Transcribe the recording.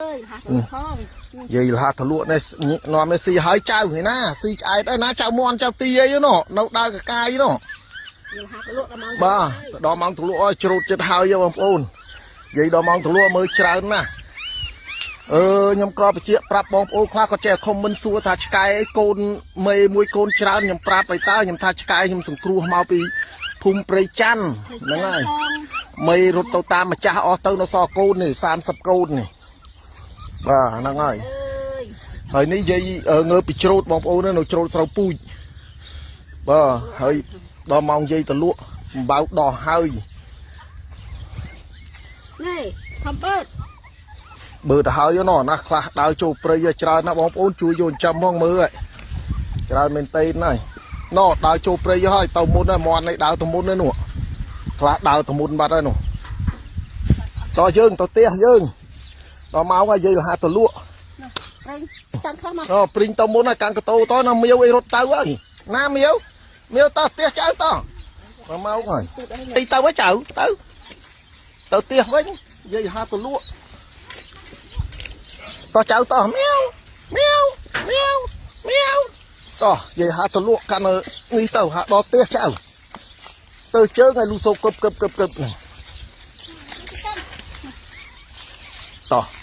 អើយហាក់ផង យាយលហាទលក់នេះនាំនេះស៊ីហើយចៅឯណាស៊ីឆ្អែតអីណាចៅមន់ចៅទីអីនោះនៅដើរកកាយនោះ យាយហាក់លក់ដល់ម៉ោង បាទទៅដល់ម៉ោងទលក់អើយច្រូតចិត្តហើយបងប្អូនយាយដល់ម៉ោងទលក់មើលច្រើនណាស់អឺខ្ញុំក្របបញ្ជាក់ប្រាប់បងប្អូនខ្លះក៏ចេះខមមិនសួរថាឆ្កែអីកូនមេមួយកូនច្រើនខ្ញុំប្រាប់ទៅតើខ្ញុំថាឆ្កែខ្ញុំសង្គ្រោះមកពីភូមិព្រៃច័ន្ទហ្នឹងហើយ មេរត់ទៅតាមម្ចាស់អស់ទៅនៅសល់កូននេះ30កូននេះបាទហ្នឹងហើយ អើយ ហើយនេះយាយងើបពីច្រូតបងប្អូននៅច្រូតស្រូវពូជបាទហើយដល់ម៉ោងយាយទៅលក់អំបៅដោះហើយ នេះខំបើ បើទៅហើយណោះណាខ្លះដើរចូលព្រៃច្រើនណាស់បងប្អូនជួយយកចិញ្ចឹមផងមើលហើយច្រើនមែនតេនហើយណោះដើរចូលព្រៃហើយទៅមុនហើយមន់នេះដើរទៅមុនហើយនោះខ្លះដើរទៅមុនបាត់ហើយនោះតោះយើងទៅផ្ទះយើងដល់ម៉ោងហើយយាយលហាទៅលក់ ប្រេងចាំខ្លះមក អូព្រីងទៅមុនហើយកាំងកតោតណាមៀវអីរត់ទៅហើយណាមៀវមៀវតោះផ្ទះចៅតោះមកមកហើយទីទៅហ៎ចៅទៅទៅផ្ទះវិញយាយហាទៅលក់តោះចៅតោះមៀវមៀវមៀវមៀវតោះយាយហាទៅលក់កាន់នេះទៅហាដល់ផ្ទះចៅទៅជើងឲ្យលូសូកឹបកឹបកឹបកឹបហ្នឹងតោះ